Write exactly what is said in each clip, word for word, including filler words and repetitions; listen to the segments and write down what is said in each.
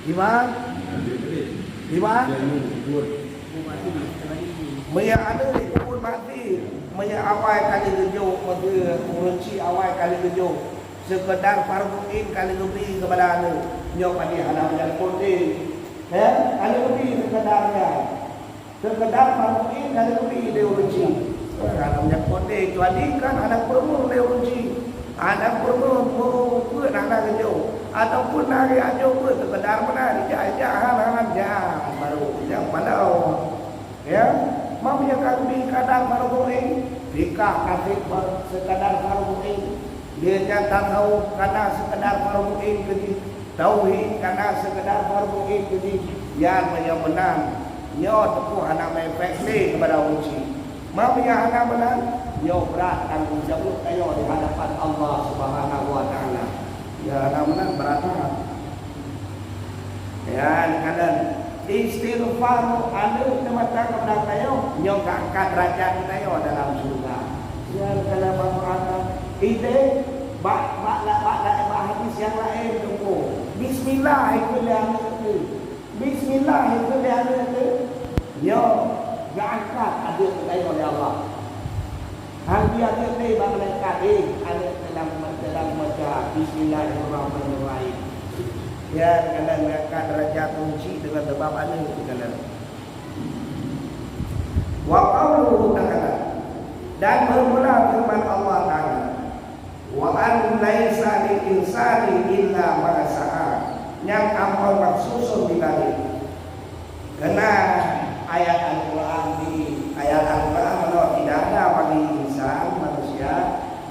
Lima? Lima? Meunyoe aneuk pun mati, meunyoe awai ka lheueh geujok, meunyoe ureueng chik awai ka lheueh geujok, seukeudar fardhu ain ka lheueh geubri keupada aneuk, nyoe padum hana meujak kondeh. He? Ka lheueh geubri seukeudar nyan. Seukeudar fardhu ain ka lheueh geubri lé ureueng chik. Hana meujak kondeh, kecuali kan hana peurumoh lé ureueng chik. Hana peurumoh, peurumoh peuet hana geujok. Ataupun na geujok peuet, seukeudar meunan, ijak-ijak, hana, hana, nyan baru ijak paloe. Ya, meunyoe ka geubri seukeudar fardhu ain, fikah ka seukeudar fardhu ain. Lheueh nyan tasawuf ka na seukeudar fardhu ain keu jih, tauhid ka na seukeudar fardhu ain keu jih. Nyan meunyoe meunan, nyoe teupeu hana meuefek lé keupada ureueng chik. Meunyoe hana meunan, nyoe brat tanggong jaweueb tanyoe di hadapan Allah Subhanahu wa Taala. Ya, hana meunan brat that. Ya, kadang istighfar aneuk teumata keupada tanyoe, nyoe ka angkat derajat tanyoe dalam syeuruga. Ya, kadang manfaat. Ideh, bak, bak, bak, bak, bak hadis nyang laén tu, bismillah ikheun lé aneuk teuh. Bismillah ikheun lé aneuk teuh. Nyoe geuangkat aneuk tanyoe lé Allah. Han geujak lé bak malaikat, eh, aneuk dalam, dalam baca Bismillahirrahmanirrahim. Ya, kadang geuangkat derajat ureueng chik deungon sabab aneuk kadang. Wa qauluhu ta'ala, dan bermula firman Allah Ta'ala, "Wa an laisa lil insani illa ma sa'a." Nyang amrun makhsusun bidzalik. Keunan ayat Al-Quran di, ayat Al-Quran meunoe, tidak ada bagi insan, manusia,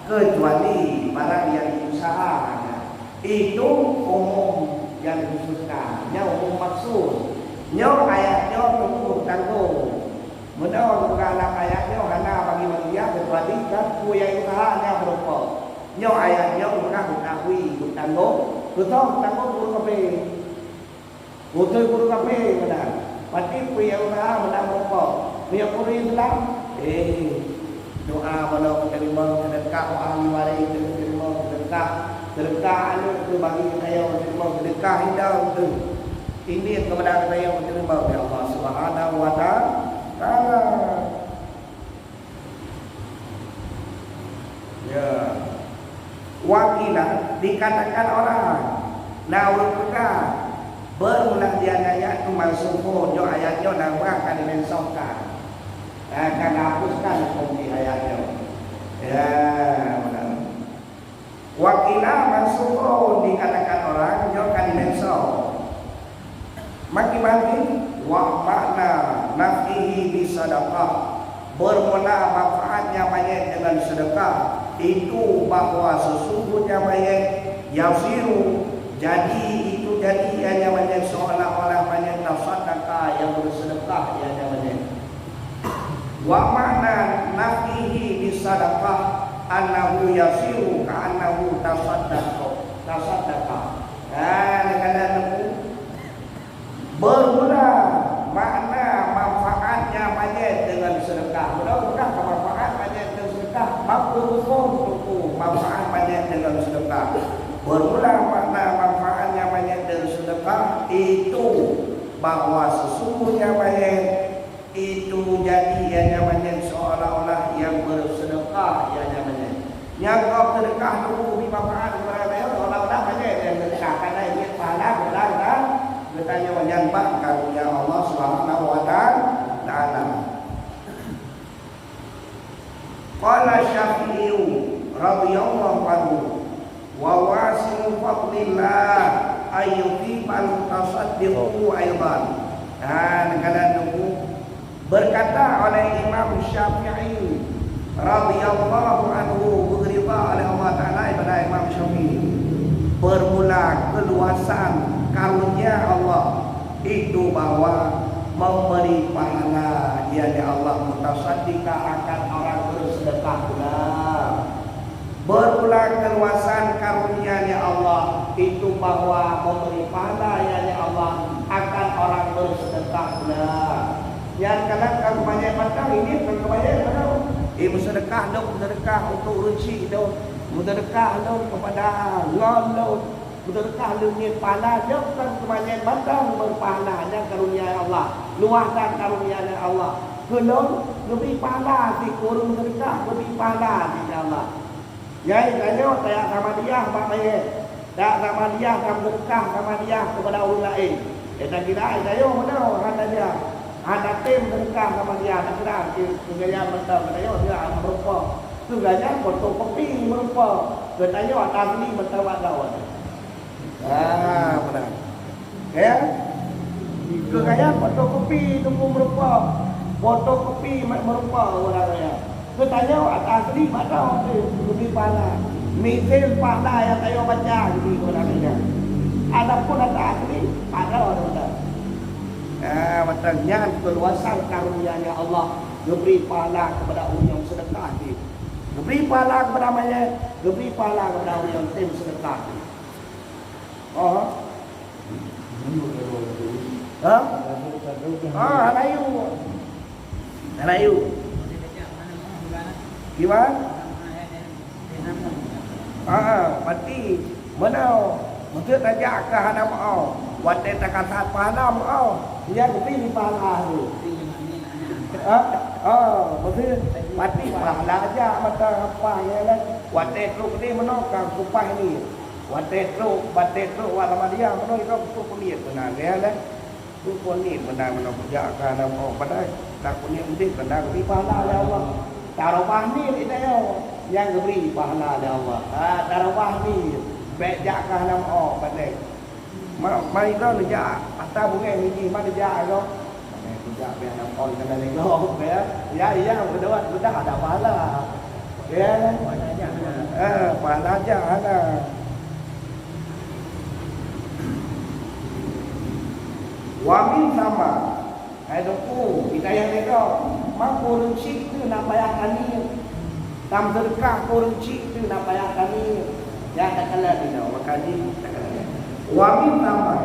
kecuali barang yang diusahanya. Itu umum yang dikhususkan, nyoe umum makhsus. Nyoe ayat nyoe teupeu tanggong. Meunoe geupeugah lam ayat nyoe hana bagi manusia kecuali kan peue nyang usahanya beurukon. Nyoe ayat nyoe geupeugah geutakwi, geutanggong, geutanggong guru kafé. Beutôi guru kafé meunan. Pati peue nyang useuha meunan rukok. Meunyoe ureueng Islam, eh, doa meunoe geuteurimong, seudeukah ahli waréh geuteurimong, seudeukah, seudeukah aneuk geubagi keu ayah geuteurimong, seudeukah inong teuh. Indit keupada geutanyoe geuteurimong lé Allah Subhanahu wa Taala. Ya. Wa qila, dikatakan orang, na ureueng peugah, beureulah di ayat nyoe mansukh, nyoe ayat nyoe na ureueng ka dimensukkan. Eh, ka dihapuskan hukum di ayat nyoe. Ya, benar. Wa qila mansukhun, dikatakan orang, nyoe ka dimensukh. Maki-maki, wa makna naf'ihi bisadaqah, bermula manfaatnya manyét dengan sedekah, itu bahwa sesungguhnya manyét, yasiru, jadi, itu jadi ianya manyét seolah-olah manyét tasaddaqa, yang bersedekah ianya manyét. Wa makna naf'ihi bisadaqah annahu yasiru ka'annahu tasaddaqa, tasaddaqa. Nah, lé kana teupeu, bermula makna manfaatnya manyét dengan sedekah. Mula bukan manfaat manyét dengan sedekah, mampu hukum tuku manfaat manyét dengan sedekah. Bermula makna manfaatnya manyét dengan sedekah itu bahwa sesungguhnya manyét itu jadi ianya manyét seolah-olah yang bersedekah ianya manyét. Nyang gob sedekah tu bri manfaat kepada geutanyoe, seolah-olah manyét nyang sedekah, karena ingat pahala geutanyoe, geutanyoe nyan bak karunia Allah Subhanahu wa Taala. Qala Syafi'i radhiyallahu anhu, "Wa wasi'u fadlillah ayyuthibal mutasaddiqu aidan." Dan kadang nunggu berkata oleh Imam Syafi'i radhiyallahu anhu, beurida oleh Allah Taala kepada Imam Syafi'i, bermula keluasan karunia Allah itu bahwa memberi pahala, yakni Allah mutasaddiqa akan orang bersedekah pula. Bermula keluasan karunia-Nya Allah itu bahwa memberi pahala, yakni Allah, akan orang bersedekah pula. Nyan kadang ka manyét mantong, ini bukan kebanyakan. Eh, bersedekah dong, bersedekah untuk rezeki dong, bersedekah dong kepada ngon dong. Seudeukah leungét pahala nyoe kon keumanyét mantong berpahala nyang karunia Allah, luwah dan karunia Allah. Keu lôn, geubri pahala si ureuëng seudeukah, geubri pahala si Allah. Nyai tanyoe tajak samadiah bak manyét, tajak samadiah, tam seudeukah samadiah keupada ureuëng laén. Eh, takira tanyoe meunoe hana dia, hana tem seudeukah samadiah, takira keu gaya mantong tanyoe dia meurumpok. Keu gaya fotokopi meurumpok, keu tanyoe ata asli mantong bak droe. Ah, beuna. Ya. Keu gaya fotokopi tunggu meurumpok. Fotokopi mat meurumpok urang raya. Keu tanyoe ata asli pada waktu geubri pahala. Misal pahala nyang tanyoe baca geubri keupada urang raya. Adapun ata asli pada urang raya. Ah, mantong nyan keuluasan karunia Allah geubri pahala keupada ureuëng nyang seudeukah jih. Geubri pahala keupada manyét, geubri pahala keupada ureuëng nyang tem seudeukah jih. Oh. Ha? Ah, hana yue. Hana yue. Kiban? Ah, pasti. Meunoe. Meuseuet tajak ka hana meu'oh. Watée takasat pahala meu'oh. Dia geubri pahala tu. Ah, ah, meuseuet pasti pahala jak mata apa ya kan. Watée trok ni meunoe ka kupaih ni. Watée trok, watée trok, wak Ahmadiyah, meunoe inoe peutrok peumiet beuna, ya lé. Peutrok peumiet beuna, meunoe kujak ka na, oh, padahai na peumiet udeb beuna, geubri pahala lé Allah. Tarubah niet ita nyoe, nyang geubri pahala lé Allah. Ha, tarubah niet, bék jak ka na, oh, padahai. Ma, ma inoe neujak, ata bungéh miji, ma neujak inoe. Kujak pih hana phon keunan lé gob, ya. Ya, ya, beudawat beudah ada pahala. Ya. Eh, pahala jak hana. Wa min sama. Hai Teungku, hidayah lé gob. Mako ureuëng chik tu na payah taniet. Tam seudeukah keu ureuëng chik tu na payah taniet. Ya, takalon inoe, maka jih takalon. Wa min sama.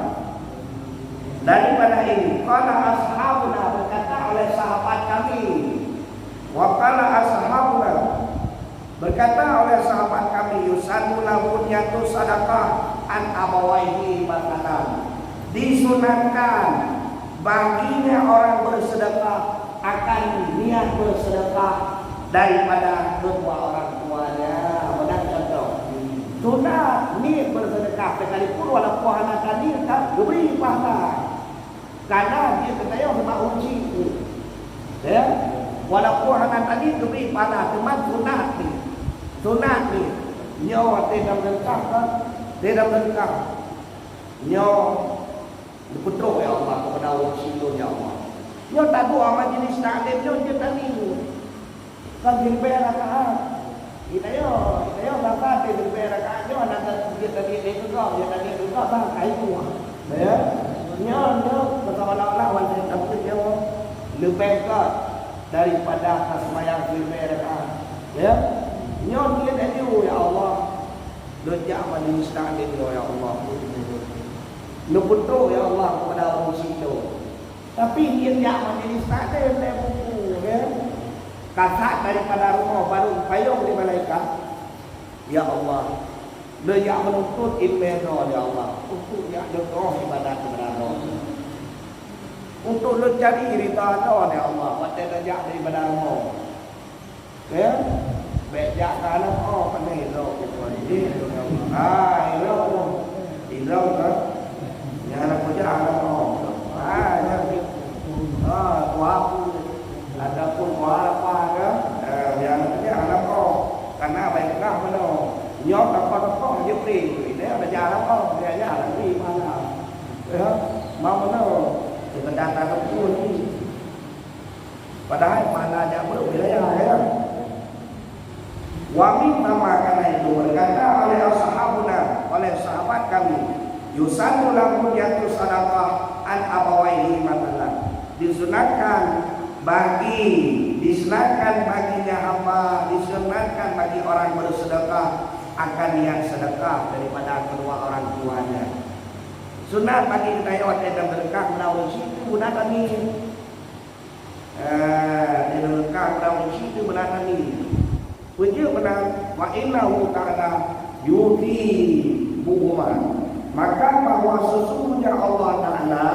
Daripada ini, qala ashabuna, berkata oleh sahabat kami, wa qala ashabuna, berkata oleh sahabat kami, yusannu lahu niyatu sadaqah an abawaihi matsalan. Disunatkan baginya orang bersedekah akan niat bersedekah daripada kedua orang tuanya. Meunan contoh. Sunat niet bersedekah sekalipun walaupun hana taniet ka geubri pahala. Karena jih geutanyoe seumah uji tu. Ya. Walaupun hana taniet geubri pahala, teuma sunat niet. Sunat niet. Nyoe watée dam sedekah kan? Watée dam sedekah. Nyoe Neupeutrok, ya Allah, keupada ureuëng syiek lôn, ya Allah. Nyoe taduek majlis taklim nyoe jeuet taniet. Kon siribée rakaat. Geutanyoe, geutanyoe rakaat siribée rakaat nyoe hana jeuet taniet lé keudroe, jeuet taniet keudroe bah ka ibu. Ya. Nyoe, nyoe seolah-olah watée tapeue nyoe leubeh gét daripada taseumayang siribée rakaat. Ya. Nyoe niet laju, ya Allah. Lôn jak majlis taklim nyoe, ya Allah. Neupeutrok, ya Allah, keupada ureuëng syiek lôn. Tapi niet jak majlis taklim lé buku, ya. Kasat daripada rumoh barô geupayong lé malaikat. Ya Allah, lôn jak meununtut ileumèe droe, ya Allah, untuk jak neutroh ibadat keupada droe. Untuk lôn cari ridha droe, ya Allah, watèe lôn jak daripada rumoh. Ya, bèk jak keu aneuk, oh, keuneuk ilok, ilok. Ah, ilok. Ilok, kan? Nyang aneuk kujak aneuk, oh. Ah, ya. Ah, tuha pun. Ataupun tuha lapah, kan? Eh, nyang aneuk kujak aneuk, oh. Karena baik lah, mana? Nyok, apa-apa, dia beri. Dia ada jalan, oh. Dia jalan, beri, mana? Ya, mau mana? Kita datang ke pun ni. Padahai pahala jabeuet wilayah, ya. Wa mimma kana itu, berkata oleh ashabuna, oleh sahabat kami, yusannu lahu niyatu sadaqah an abawaihi matsalan. Disunatkan bagi, disunatkan baginya hamba, disunatkan bagi orang bersedekah akan niat sedekah daripada kedua orang tuanya. Sunat bagi geutanyoe watèe tasedekah meunawar situ guna kami. Eh, di dalam kamar uji tu meunan tadi. Peujeuet meunan, wa innahu ta'ala yuti buhuma. Maka bahwa sesungguhnya Allah Ta'ala,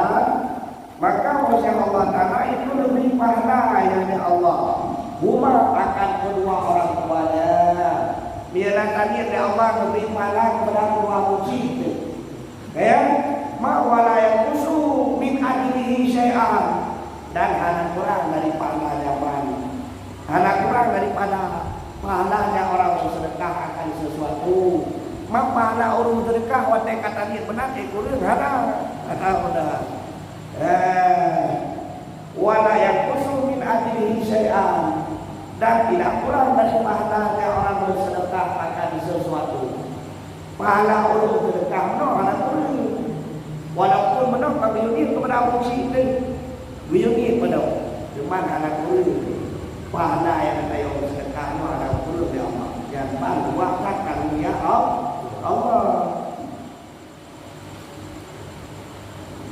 maka bahwasanya Allah Ta'ala itu lebih pahala, yakni Allah, huma, akan kedua orang tuanya. Bila tadi Allah lebih pahala kepada dua muji itu. Ya, ma wala yanqusu min ajrihi syai'an, dan hana kurang dari pahala nyan. Hana kurang daripada pahalanya orang bersedekah akan sesuatu. Ma pahala ureuëng sedekah watée ka taniet meunan, eh, kureueng hana. Hana beuna. Eh, wala yanqusu min ajrihi syai'an, dan tidak kurang dari pahalanya orang bersedekah akan sesuatu. Pahala ureuëng seudeukah meunoe hana kureueng. Walaupun meunoe ka geuyue niet keupada ureuëng syiek teuh, geuyue niet meunoe, teuma hana kureueng. Pahala nyang geutanyoe seudeukah meunoe hana kureueng lé Allah. Nyan ban buah that karunia Allah.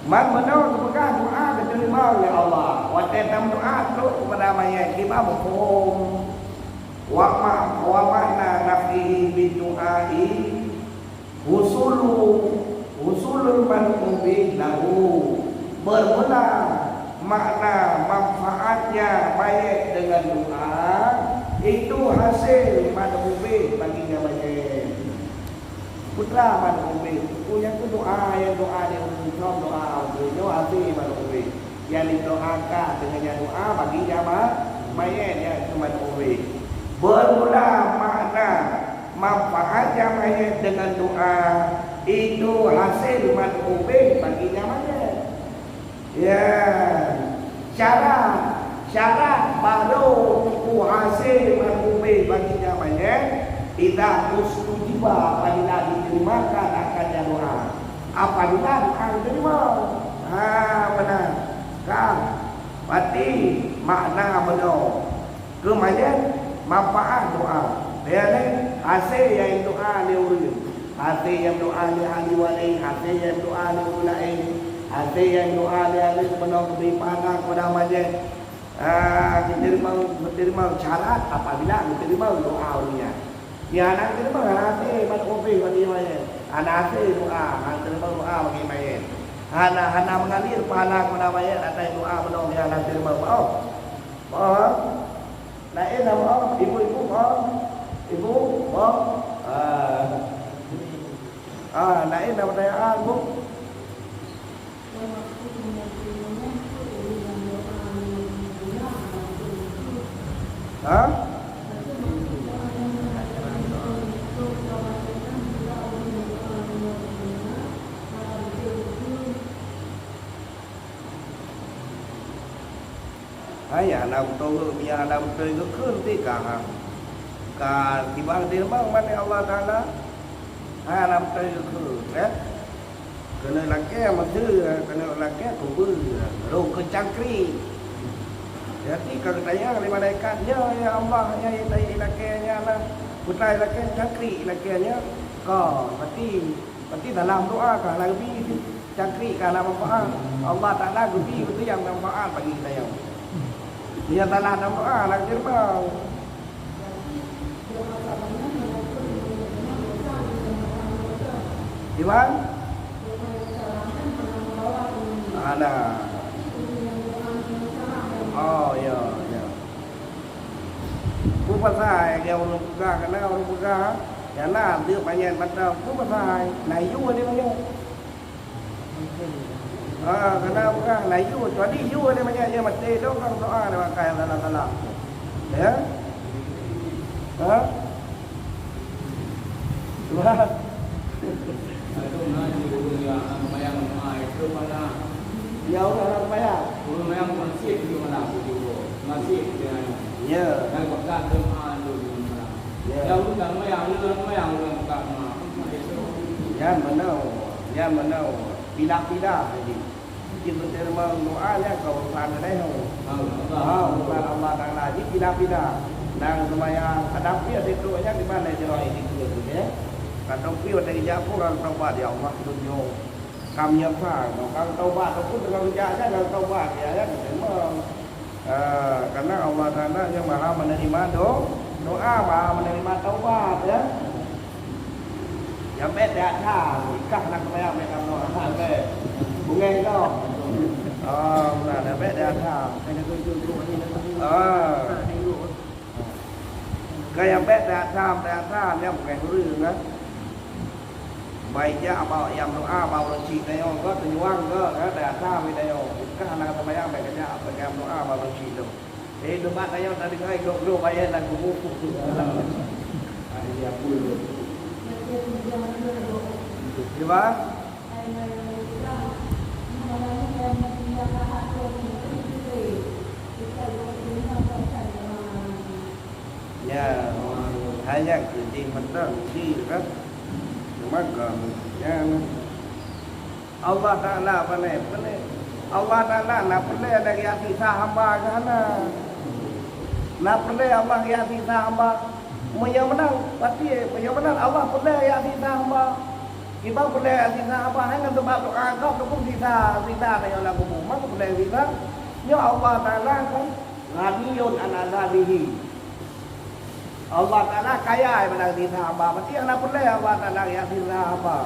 Man meunoe geupeugah doa geuteurimong lé Allah. Watée tameudoa trok keupada manyét kiban muphom. Wa ma-, wa makna naf'ihi bid du'ai husulu, husulul man'u bih lahu. Bermula makna manfaatnya manyét dengan doa, itu hasil man'u bih baginya manyét. Peue teuma man'u bih? Peue nyang keu doa, nyang doa di ureuëng som doa, nyoe hase man'u bih. Nyang didoakan deungon nyang doa bagi jama-, manyét nyang keu man'u bih. Bermula makna manfaat nyang manyét deungon doa, itu hasil man'u bih bagi nyang manyét. Ya, syarat, syarat barô tuku hase man'u bih bagi nyang manyét, idza ustujiba, apabila diterimakan akan nyang doa. Apabila doa diterima. Ha, meunan. Ka, berarti makna meunoe. Keu manyét, manfaat doa. Ya, neh, hase nyang doa lé ureuëng. Hase nyang doa lé ahli waréh, hase nyang doa lé ureuëng laén. Hase nyang doa lé aneuk meunoe geubri pahala keupada manyét. Ah, geuteurimong, geuteurimong syarat apabila geuteurimong doa ureuëng nyan. Nyang hana geuteurimong, hana hase man'u bih bagi manyét. Hana hase doa, hana geuteurimong doa bagi manyét. Hana, hana meungalir pahala keupada manyét atas doa meunoe nyang hana geuteurimong. Oh. Oh. Laén na, oh, ibu-ibu, oh. Ibu, oh. Ah. Ah, laén na pertanyaan, Bu? Ha? Hai, hana beutôi, meunyo hana beutôi geukheun pih ka, ka kiban teurimong bak Allah Taala. Hai, hana beutôi geukheun, eh. Keuneuk lakée meuteue, keuneuk lakée kubeue, rhot keu cangkrik. Jadi ka geutanyong lé malaikat, "Nyoe, ya Allah, nyang ilakée nyan na, peue lakée cangkrik ilakée nyoe?" Ka, berarti, berarti dalam doa ka hana geubi. Cangkrik ka hana manfaat. Allah Taala geubi beutôi nyang manfaat bagi geutanyoe. Nyang salah dalam doa hana geuteurimong. Iwan? Hana. Oh, ya, ya. Peue pasai lagée ureuëng peugah, kana ureuëng peugah, nyang na deuek manyét mantong. Peue pasai? Na yue lé manyét. Ah, kana bukan na yue, jadi yue lé manyét nyang maté, dong ka doa lé makai salah-salah. Ya? Ha? Tuhan. Aduh, na jih ureuëng nyang hana seumayang, ah, itu mana? Ya, ureuëng hana seumayang. Ureuëng seumayang masjid itu mana? Masjid dia. Ya. Dan bahkan doa tu di mana? Ya. Ya, ureuëng hana seumayang, ureuëng hana seumayang, ureuëng hana seumayang. Nyan meunoe, nyan meunoe. Pilah-pilah jadi. Jih beuteurimong doa nyan keu urusan geutanyoe. Ha, urusan Allah Taala jih pilah-pilah. Nang seumayang, kadang pih sitrok nyan di mana jaroe dikeue tu, ya. Kadang pih watée geujak pun ureuëng taubat, "Ya Allah, lôn nyoe ka meunyeusal, ka taubat, ataupun teungoh geujak nyan ka taubat," ya, ya, beuteurimong. Ah, karena Allah Taala nyang Maha menerima do-, doa, Maha menerima taubat, ya. Nyang bèk that tham, ikah na keumayang bèk kamoe that bèk. Bungéh gob. Oh, na, nyang bèk that tham. Ah. Ka nyang bèk that tham, that tham, nyang bungéh ureueng, kan? Baik jak bak nyang doa, bak ureueng chik tanyoe, ka teunyuang, ka, ka that tham tanyoe. Ikah na keumayang bèk jak bak nyang doa, bak ureueng chik tu. Eh, teuma tanyoe tadi kai glok-glok bayar lagu buku tu. Di ba? Ya, hanya kerja mentang, kerja kan. Cuma kan, ya. Allah Taala pane, pane. Allah Taala na peureulèe lagèe sisa hamba keu hana. Na peureulèe Allah lagèe sisa hamba. Meunyoe meunan, pasti meunyoe meunan Allah peureulèe lagèe sisa hamba. Kiban peureulèe lagèe sisa hamba, hai ngon sabab doa gob, keu sisa, sisa tanyoe lam kubu. Maka peureulèe sisa. Nyoe Allah Taala kan ghaniyun an azabihi. Allah Taala kaya daripada sisa hamba, berarti hana peureulèe Allah Taala nyang sisa hamba.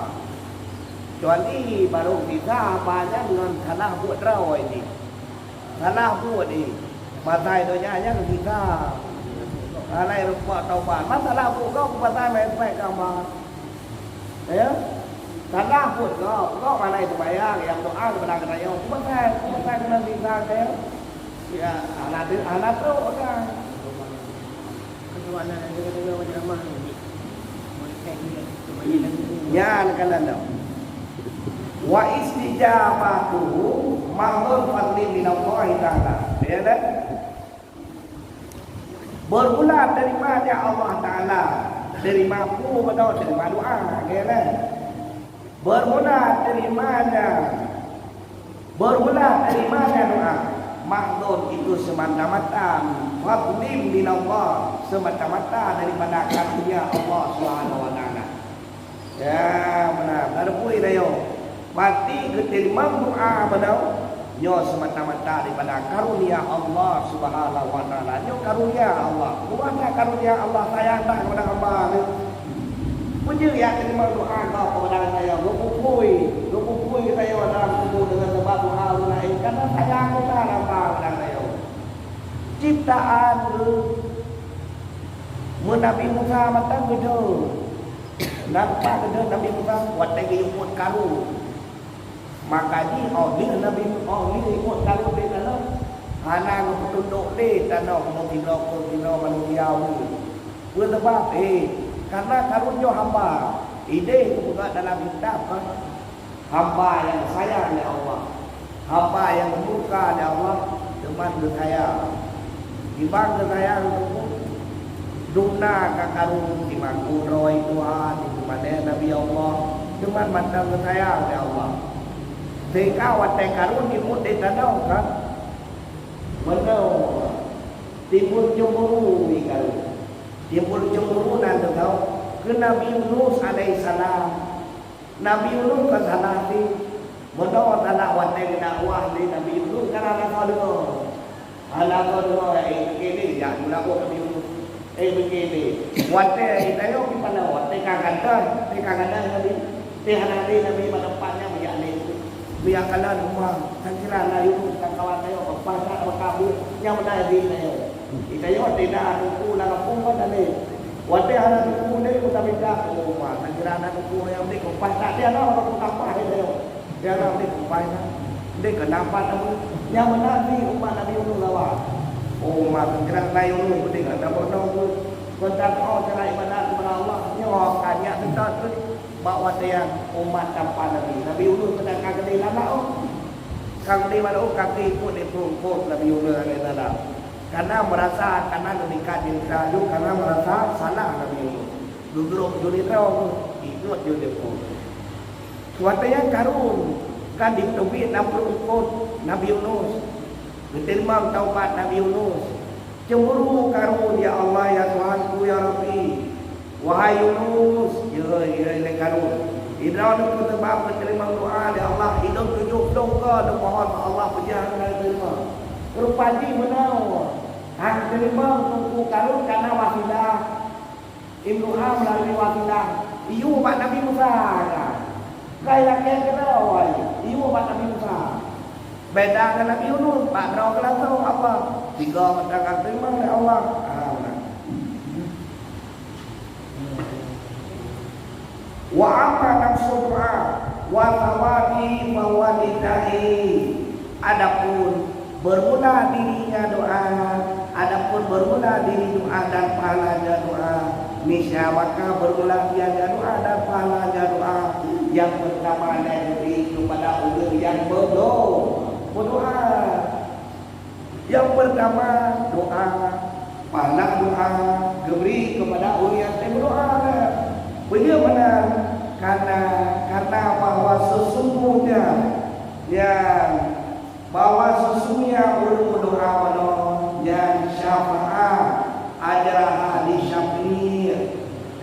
Kecuali barô sisa hamba nyan ngon salah buet droe jih. Salah buet jih. Masa donya nyan sisa. Hana rupa taubat. Masalah buet droe, masa main spek hamba. Ya. Salah buet gob, gob hana seumayang, nyang doa keupada geutanyoe. Kupeusai, kupeusai keunan sisa geutanyoe. Ya, hana, hana trok kan. Nyan kan anda. Wa istijabatuhu mahdhun fadlin minallahi ta'ala. Ya kan? Bermula terima dari Allah Taala, terima peue beudôh, terima doa, ya kan? Bermula terimanya, bermula terimanya doa, mahdhun itu semata-mata fadlin minallah, semata-mata daripada karunia Allah Subhanahu wa Taala. Ya, meunan. Ladôm pui rayoe. Pati geuteurimong doa beudôh, nyoe semata-mata daripada karunia Allah Subhanahu wa Taala. Nyoe karunia Allah. Kuasa karunia Allah sayang that keupada hamba nyoe. Peue jeuet jak teurimong doa gob keupada geutanyoe? Geupupui, geupupui geutanyoe dalam kubu deungon sabab doa ureueng laén, karena sayang geutanyoe hamba keupada geutanyoe. Ciptaan geuh. Meunyoe Nabi Musa mantong geudong. Nampak geudong Nabi Musa watèe geuyue muet karô. Maka jih óh lheueh Nabi, óh lheueh imeum Karun di tanoh, hana geupeutundok lé tanoh meusidroe keu sidroe manusia ureueng. Peue sabab? Eh, karena Karun nyoe hamba, idéh geupeugah dalam kitab kan, hamba nyang sayang lé Allah, hamba nyang murka lé Allah, teuma geusayang. Kiban geusayang teungku, dumna ka Karun jimakot droe Tuhan, jipumanö Nabi Allah, teuma mantong geusayang lé Allah. Sehingga watèe Karun jimuet di tanoh ka, meunoe timbul cemburu di Karun. Timbul cemburu nan teuh keu Nabi Yunus alaihissalam. Nabi Yunus ka salah pih. Meunoe salah watèe geudakwah lé Nabi Yunus kan hana soe deungö. Hana soe deungö, eh, beuke lé, jak meulakôt Nabi Yunus. Eh, beuke lé. Watèe geutanyoe kiban, watèe ka gadôh, watèe ka gadôh Nabi. Teuh hana lé Nabi bak teumpat nyan, meujak lé. Meujak kalon uma, kan kira na Yunus, kan kawan tanyoe, bak paih that bak kabeuet, nyang meunan jih tanyoe. Geutanyoe teuh na teungku lam gampông kan na lé. Watèe hana teungku lé, meutamita, oh, uma, kan kira na teungku nyang udép, bak paih that, dia na, bak paih that, dia na. Dia na udép, bak paih that. Udép keu na pat Nabi, nyang meunan jih umat Nabi Yunus lawan. Oh, uma, kan kira na Yunus, udép keu na Yunus. Meunan, oh, cara ibadat keupada Allah, nyoe ka nyak seutôt. Bak watèe nyan umat tampan Nabi, Nabi Yunus keunan ka geudeh lam laôt. Ka geudeh lam laôt, ka geupeuikot lé peurumpok Nabi Yunus alaihissalam. Karena meurasa kana geumeukat jeuet laju, karena meurasa salah Nabi Yunus. Dudoe jeuet lé droe, ikot jeuet lé peurumpok. Watèe nyan Karun ka jiteubiet lam peurumpok Nabi Yunus. Geuteurimong taubat Nabi Yunus. Cemburu Karun, "Ya Allah, ya Tuhanku, ya Rabbi. Wahai Yunus," ya, ya, ya Karun. Idroe neupeuseubab neuteurimong doa lé Allah, idong tujoh ploh goe neumohon bak Allah peujeuet hana teurimong. Rupa jih meunoe, han teurimong Teungku Karun kana wasilah. Ibnu Am meulalu wasilah. Iyue bak Nabi Musa, ka. Kai lakée keudroe, iyue bak Nabi Musa. Beda ngon Nabi Yunus, bak droe geulangsong Allah. Tiga mata ka teurimong lé Allah. Ha, meunan. Wa amma nafsu du'a wa thawabi fa huwa lidda'i. Adapun bermula dirinya doa, adapun bermula diri doa dan pahalanya doa, misal maka bermula tiada doa dan pahalanya doa, yang pertama adalah diberi kepada orang yang berdoa, berdoa. Yang pertama, doa, pahala doa geubri kepada ureuëng nyang teudoa. Peue meunan? Karena, karena bahwa sesungguhnya yang bahwa sesungguhnya ureuëng meudoa meunoe nyan syafaat, ajraha li syafi'.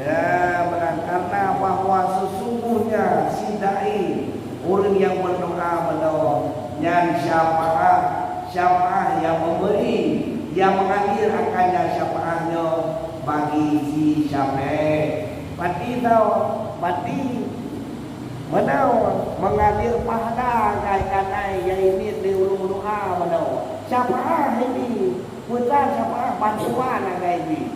Ya, meunan karena bahwa sesungguhnya si dai, ureuëng nyang meudoa meunoe nyan syafaat, syafaat yang memberi, yang mengalir akannya syafaat nyoe bagi si syafi'. Pati tau, pati Meunoe, meungalir pahala ngai kanai nyang imiet lé ureuëng doa meunoe. Syafaat ibi, peue syafaat bantuan ngai ibi.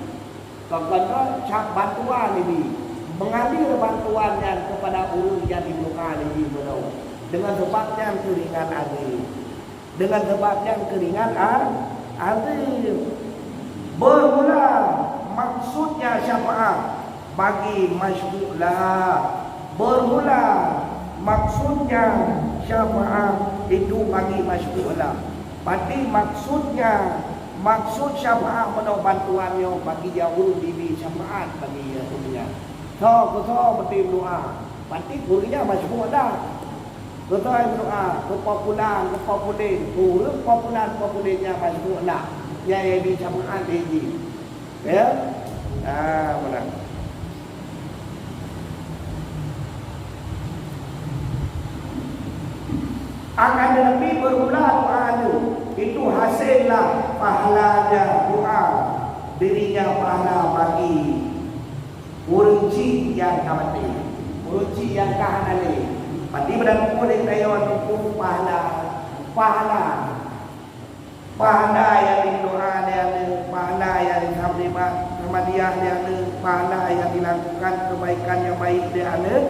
Kon-kon droe cap bantuan ibi. Meungalir bantuan nyan keupada ureuëng nyang jidoa lé jih meunoe. Deungon sabab nyan keuringat até. Deungon sabab nyan keuringat a-, até. Bermula maksudnya syafaat bagi masyfu'lah. Bermula maksudnya syafaat itu bagi masyfu'lah. Berarti maksudnya, maksud syafaat meunoe bantuan nyoe bagi nyang ureuëng dibi syafaat bagi nyang ureuëng nyan. Soe keu soe meuti meudoa, berarti ureuëng nyan masyfu'lah. Beutôi meudoa keu po pulan, keu po pulen, ureuëng po pulan, po pulen nyang masyhur na, nyang jicabeuan lé jih. Ya? Ah, meunan. Akan tetapi, bermula doa itu, itu hasillah pahalanya doa, dirinya pahala bagi Ureuëng chik nyang ka maté, ureuëng chik nyang ka hana lé. Pati meunan pun lé tanyoe tutoe pahala, pahala. Pahala nyang didoa lé aneuk, pahala nyang disampaikan Muhammadiyah lé aneuk, pahala nyang dilakukan kebaikan nyang baik lé aneuk,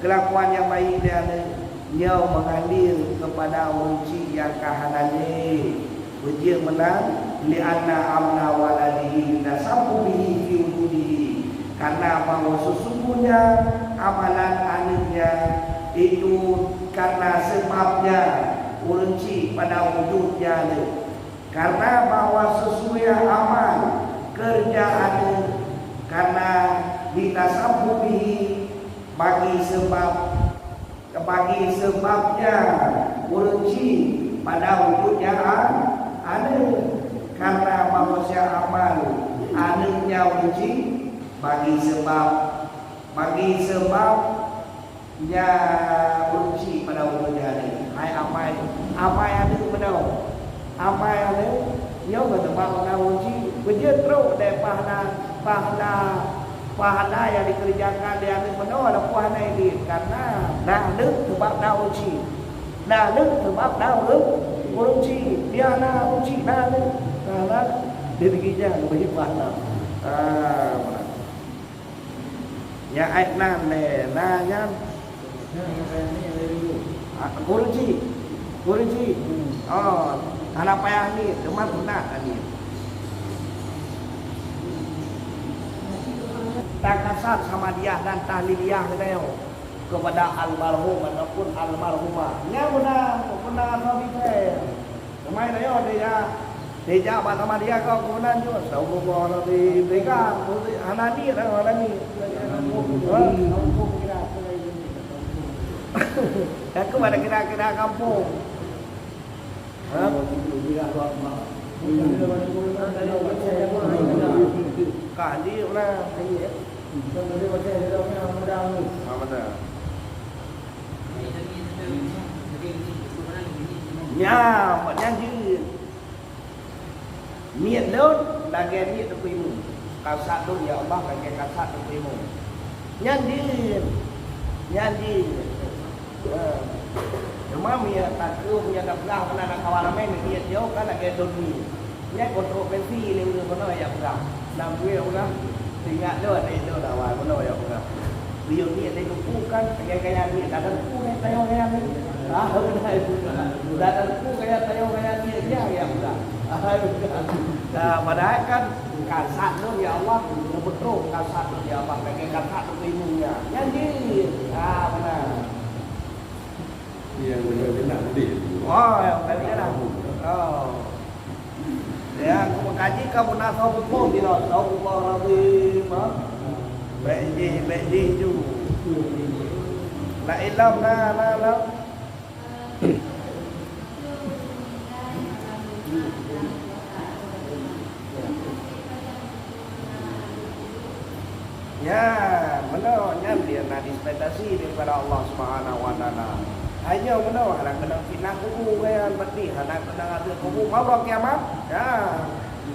kelakuan nyang baik lé aneuk, nyoe mengalir kepada ureuëng chik nyang ka hana lé. Beujeuet meunan, "Li'anna amala waladihi yutasabbu bihi fi wujudihi." Karena bahwa sesungguhnya amalan aneuknya itu karena sebabnya ureuëng chik pada wujudnya aneuk. Karena bahwa sesungguhnya amal kerja aneuk karena litasabbu bihi bagi sebab Bagi seubab nyan, ureuëng chik pada wujud nyan a-, aneuk. Karena manusia amal, aneuk nyan ureuëng chik bagi seubab, bagi seubab nyan ureuëng chik pada wujud nyan aneuk. Hai amai, amai aneuk meunoe. Amai aneuk, nyoe meuteumé meunan uji. Beujeuet trok deh pahala, pahala, pahala nyang dikeureujakan lé aneuk meunoe lampôh hana idin. Karena na aneuk seubab na uji. Na aneuk seubab na ureuëng, ureuëng chik. Biar na ureuëng chik na aneuk. Karena diri gija leubeh pahala. Ah, meunan. Nyang ék nan lé na nyan. Ah, guru ji. Guru ji. Oh, hana payah ni, teuma sunat tadi. Takasat sama dia dan tahliliyah kita yo kepada almarhum ataupun almarhumah. Nyan guna, guna apa bisa? Teuma nyoe teuka, teuka bak sama dia keu keunan jeuet. Astagfirullahalazim. Teuka, hana niet, hana niet. Aku pada kira-kira kampung. Ha? Kah di mana? Ha, mana? Nya, buat janji. Niet lôn lagèe niet Teungku Imum. Kasat lôn, ya Allah, lagèe kasat Teungku Imum. Nyan jin. Nyan jin. Ha. Cuma meunyo takeuh, meunyo tapeugah meunan na kawan ramé, meunyo jih kan lagèe lôn nyoe. Nyan kontroversi lé ureueng bunoe nyang peugah. Nam buet peugah. Ingat lôn, até lôn awai bunoe nyang peugah. Beliau ni ada buku kan, gaya-gaya ni, ada buku ni, saya gaya ni. Ah, benar. Ada buku gaya, saya gaya ni, dia yang peugah. Ah, benar. Nah, padahal kan kasat tu ya Allah, betul kasat tu ya Allah, bagi kasat tu ilmunya. Yang ni, ah, benar. Yang benar-benar boleh. Oh, yang benar-benar. Oh. Ya, aku mengkaji kamu nak tahu betul tidak? Tahu Allah Rabbi, ha? Baik deh, baik deh tu. Nak ilham, nah, nah, nah. Ya, meunoe nyan dia na dispensasi daripada Allah Subhanahu wa Taala. Hanya meunoe hana keunong fitnah kubu, kan? Berarti hana keunong azab kubu, mabroe kiamat. Ya.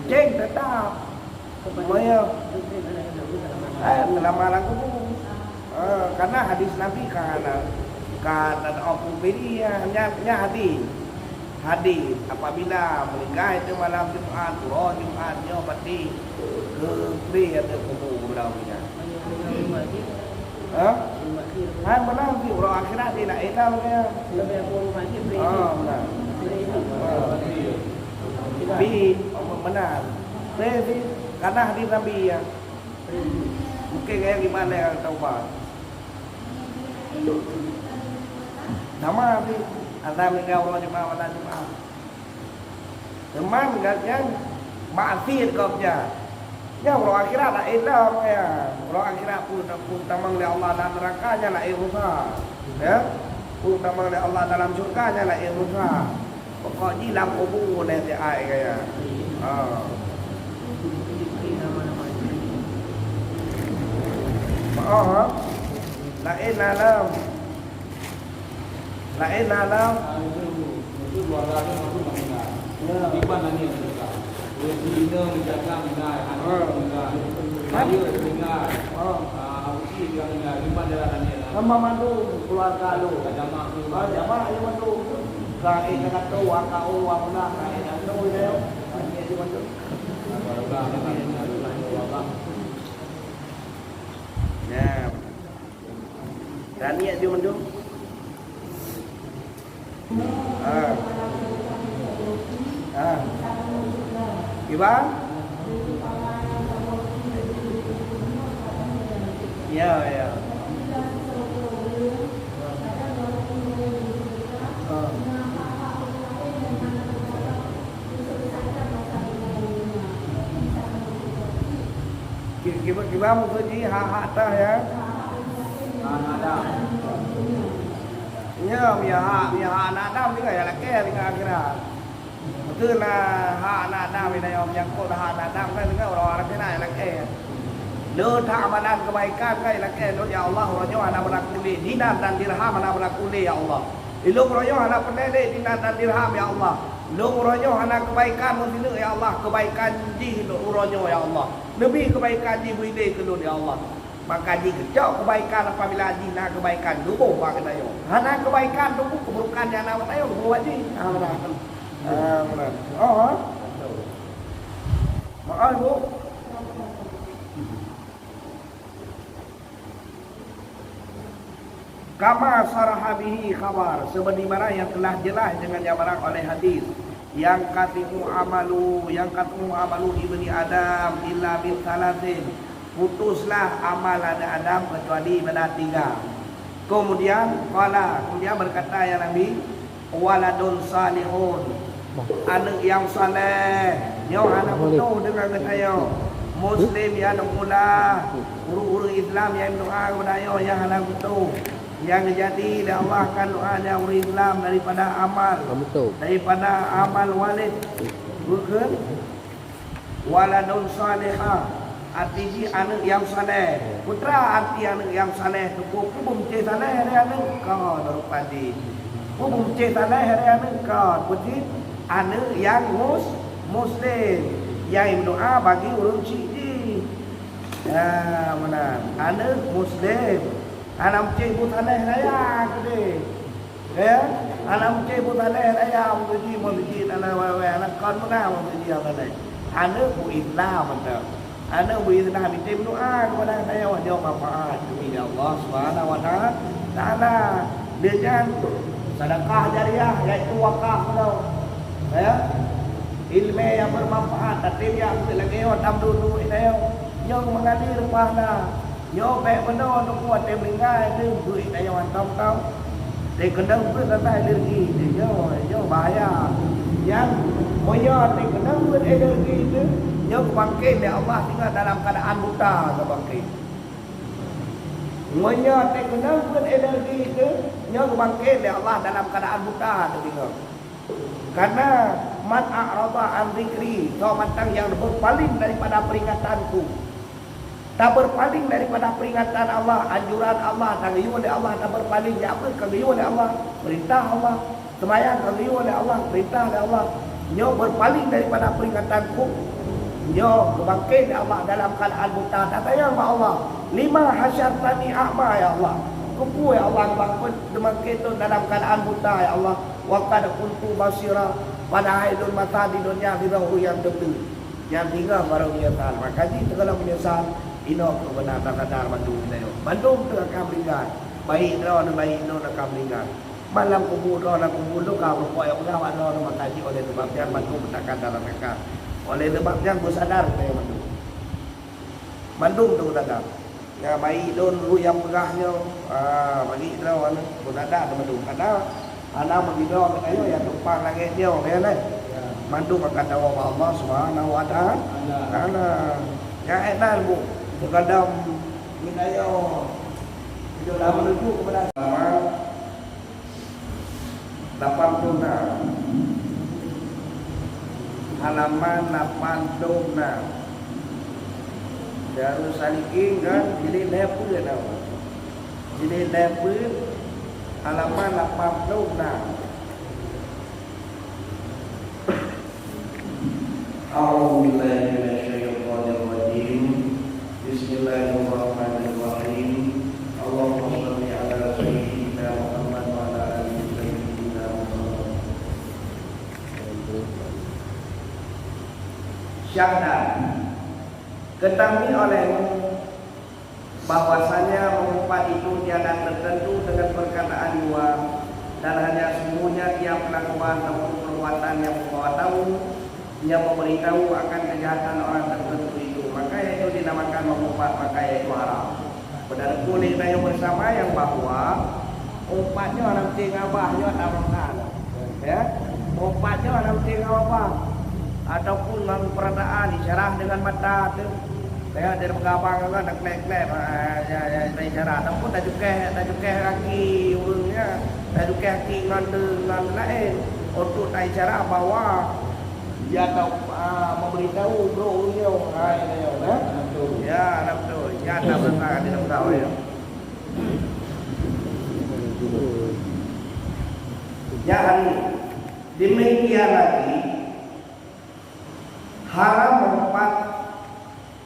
Ceng tetap. Maya. Eh, lama lam kubu. Ah, karena hadis Nabi ka na, ka na, nyan, nyan hadis. Hadis, apabila meninggal itu malam Jumat, uroe Jumat nyoe berarti keupré ateueh kubu ureueng nyan. Ha? Hai, meunan cit, uroe akhirat di laén dah lagèe nyan. Ah, meunan. Ah. Bi, meunan. Pré cit, karena hadis Nabi nyan. Mungkin gaya gimana yang taubat. Sama cit, ada meninggal uroe Jumat, malam Jumat. Teuma gobnyan maksiet gobnyan. Nyan uroe akhirat laén lom nyan. Uroe akhirat peue ta-, peue tamong lé Allah lam neuraka nyan laén urusan. Ya? Peue tamong lé Allah dalam syurga nyan laén urusan. Pokok jih lam kubu nyan teuai gaya. Ha. Maaf, ha? Laén alam. Laén alam. Sama mandum keluarga lu. Ah, jamak lu mandum. Ka eh ka tu, wa ka u, wa pula, ka eh ka tu, ya. Ini aja mandum. Ya. Dan niat dia mandum. Ha. Ha. Kiban? Ya, ya. Ha. Ki-, kiban, kiban maksud jih hak-hak tah, ya? Hak Adam. Nyoe, ya hak, ya hak aneuk Adam juga ya lakée deungon akhirat. Beutôi na hak aneuk Adam, ina nyang menyangkut hak aneuk Adam kan deungon orang-orang kena ya lakée. Le that amalan kebaikan kan ya lakée, "Ya Allah, uroe nyoe hana beulaku lé dinar dan dirham, hana beulaku lé ya Allah. Ilôn uroe nyoe hana peureulée lé dinar dan dirham ya Allah. Ilôn uroe nyoe hana kebaikan meusineuk ya Allah, kebaikan jih uroe nyoe ya Allah. Leubeh kebaikan jih bri lé keu lôn ya Allah." Maka jigeucok kebaikan apabila jih na kebaikan geuboh bak geutanyoe. Hana kebaikan teungku, keuburukan nyang na bak tanyoe geuboh bak jih. Ah, meunan. Ah, meunan. Oh, ha? Maaf, Bu. Kama saraha bihi khabar, sebagaimana yang telah jelas dengan nyang barang oleh hadis. Yanqati'u amalu, yanqati'u amalu ibni Adam illa min thalathin. Putuslah amal aneuk Adam kecuali daripada tiga. Kemudian, qala, kemudian berkata ya Nabi, "Waladun salihun." Aneuk nyang saleh. Nyoe hana putôh deungon geutanyoe. Muslim yad'u lah. Ureueng-ureueng Islam nyang doa keu geutanyoe nyang hana putôh. Nyang geujadi lé Allah kan doa nyang ureueng Islam daripada amal. Daripada amal walid. Bukon? Waladun salihah, arti jih aneuk nyang saleh. Peue teuma arti aneuk nyang saleh teungku, peue beumeucé saleh lé aneuk? Ka, baru padi. Peue beumeucé saleh lé aneuk? Ka, peue jih? Aneuk nyang mus-, muslim, nyang meudoa bagi ureueng chik jih. Nah, meunan. Aneuk muslim. Hana meucék bu tanah raya keudeh. Ya? Hana meucék bu tanah raya, meuji, meuji, hana wai-wai, hana kon meunan meuji hana lé. Aneuk bu Islam mantong. Aneuk bu Islam, item doa kepada saya, wah, nyoe manfaat demi Allah Subhanahu wa Ta'ala. Dengan sedekah jariah, yaitu wakaf tu. Ya? Ilmu yang bermanfaat, tapi yang lagi orang tam dulu ini. Nyoe mengalir pahala. Nyoe bèk meunoe teungku, watèe meuninggai teuh beuet tanyoe hantom-tom. Teukeunong beuet rasa alergi teuh, nyoe, nyoe bahaya. Nyan, meunyoe teukeunong beuet alergi teuh, nyoe geubangkét lé Allah singoh dalam keuadaan buta geubangkét. Meunyoe teukeunong beuet alergi teuh, nyoe geubangkét lé Allah dalam keuadaan buta teuh singoh. Karena man a'rada an dzikri, soe mantong nyang berpaling daripada peringatanku. Taberpaling daripada peringatan Allah, anjuran Allah, tageuyue lé Allah, taberpaling, jak beuet kageuyue lé Allah, perintah Allah, seumayang kageuyue lé Allah, perintah lé Allah. Nyoe berpaling daripada peringatanku, nyoe geubangkét lé Allah dalam keuadaan buta, tatanyong bak Allah, "Lima hasyartani a'ma, ya Allah?" Keupeue, ya Allah, geubangkét, geubangkét lôn dalam keuadaan buta, ya Allah? "Wa qad kuntu basira," padahai lôn masa di donya sidroe ureueng nyang teupeue. Nyang tinggai barô meunyeusal. Maka jih teugohlom meunyeusal, inoe keuh beuna tasadar mandum tanyoe. Mandum teuh akan meuninggai. Baik droeneuh, baik lôn akan meuninggai. Ban lam kubu droeneuh, lam kubu lôn ka meurumpok nyang peugah bak droeneuh, maka jih oleh sabab nyan mandum takan dan rasakan. Oleh sabab nyan beusadar tanyoe mandum. Mandum teuh beusadar. Ya, baik lôn ureueng nyang peugah nyoe, ah, bagi droe aneuk, beusadar teuma dum. Karena hana meusidroe geutanyoe nyang tumpang lagèe nyoe, ya, kan? Mandum akan tawoe bak Allah Subhanahu wa Ta'ala. Taala. Ya, ék nan, Bu. Teugadam geutanyoe. Itu lah menuju kepada lapan puluh enam. Halaman lapan puluh enam. Darus Salikin kan, jilid lhèe peuet tau. Jilid lhèe peuet, halaman lapan puluh enam. أعوذ بالله من الشيطان الرجيم. بسم الله الرحمن الرحيم. اللهم صل على سيدنا محمد وعلى آل سيدنا محمد. Syahdan, ketahui olehmu bahwasanya mengumpat itu tiada tertentu dengan perkataan jua, dan hanya sungguhnya tiap kelakuan ataupun perbuatan yang membawa tahu, yang memberitahu akan kejahatan orang tertentu itu, maka itu dinamakan mengumpat, maka itu haram. Beutôi lé tanyoe bersama nyang bahwa meupat nyoe hana meusti ngon babah nyoe, ya. Meupat nyoe hana meusti ngon babah ataupun ngon peurataan, isyarah dengan mata tu. Tengok dia peugah abang ngon taklek-klek, ah, ya, ya, ya, isyarah. Ataupun tacukéh, tacukéh kaki ureueng nyan, tacukéh kaki ngon, ngon laén untuk taisyarah bahwa dia tahu, ah, memberitahu bro ureueng nyoe. Ah, ya, ya, ya. Ya, betul. Ya, tak betul, dia peugah, ya. Jadi, demikian lagi, haram mengumpat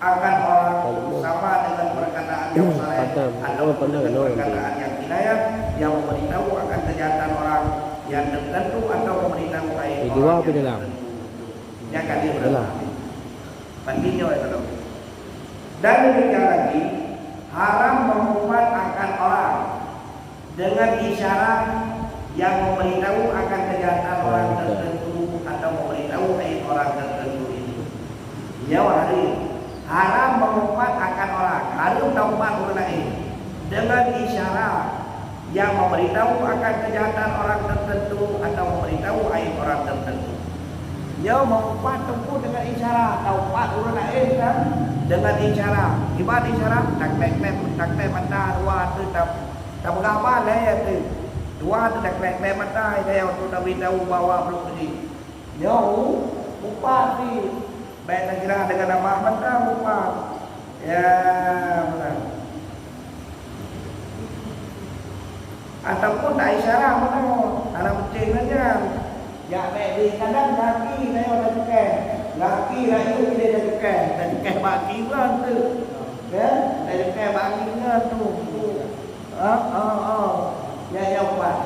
akan orang sama dengan perkataan yang sarih ataupun dengan perkataan yang kinayah, yang memberitahu akan kejahatan orang yang tertentu atau memberitahu aib orang yang tertentu. Yang kali berlaku. Pasti nyoe itu. Dan demikian lagi, haram mengumpat akan orang dengan isyarat yang memberitahu akan kejahatan orang tertentu atau memberitahu aib orang tertentu itu. Nyoe hari haram mengumpat akan orang, hareuem taumpat ureueng laén dengan isyarat yang memberitahu akan kejahatan orang tertentu atau memberitahu aib orang tertentu. Nyoe meuumpat teungku dengan isyarat, taumpat ureueng laén kan dengan isyarat. Kiban isyarat, taklek-klek, taklek mata dua tu, ta-, tapeugah ban lé tu. Dua tu taklek-klek mata, dia untuk taberitahu bahwa belum pergi. Nyoe meuumpat pih. Bèk takira deungon abah mantong meupat. Ya, meunan. Ataupun ta-isyarah meunoe, hana meucéh lagèe nyan. Jak bèk di kadang gaki rayeuk tacukéh. Gaki rayeuk ilèe tacukéh. Tacukéh bak kiban tu. Ya, dari pihak bagi ngon tu. Ha, ha, ha. Ya, ya, Pak.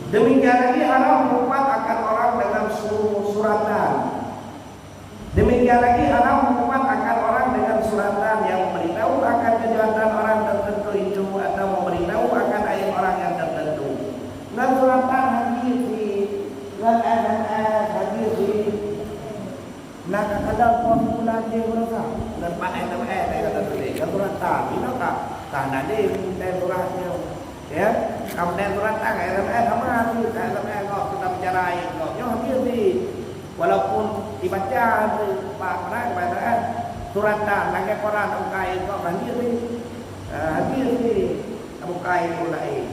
Demikian lagi haram merupat akan orang dengan su-, suratan. Demikian lagi haram merupat akan orang dengan suratan yang memberitahu akan kejahatan orang tertentu itu atau memberitahu akan aib orang yang tertentu. Ngon suratan hadis di, ngon S M S hadis di. Nah, kadang-kadang pun pula dia berasa. Ngon Pak S M S dia kata tadi. Ngon suratan. Ini tak? Tak ada deh, minta suratnya. Ya, kamu dan surat tangan, S M S sama tu, S M S kok kita bicara ayat kok. Nyoh habis ni. Walaupun dibaca tu, empat orang baca kan. Surat tan, lagi koran, buka ayat kok, habis ni. Ah, habis ni. Buka ayat pun lain.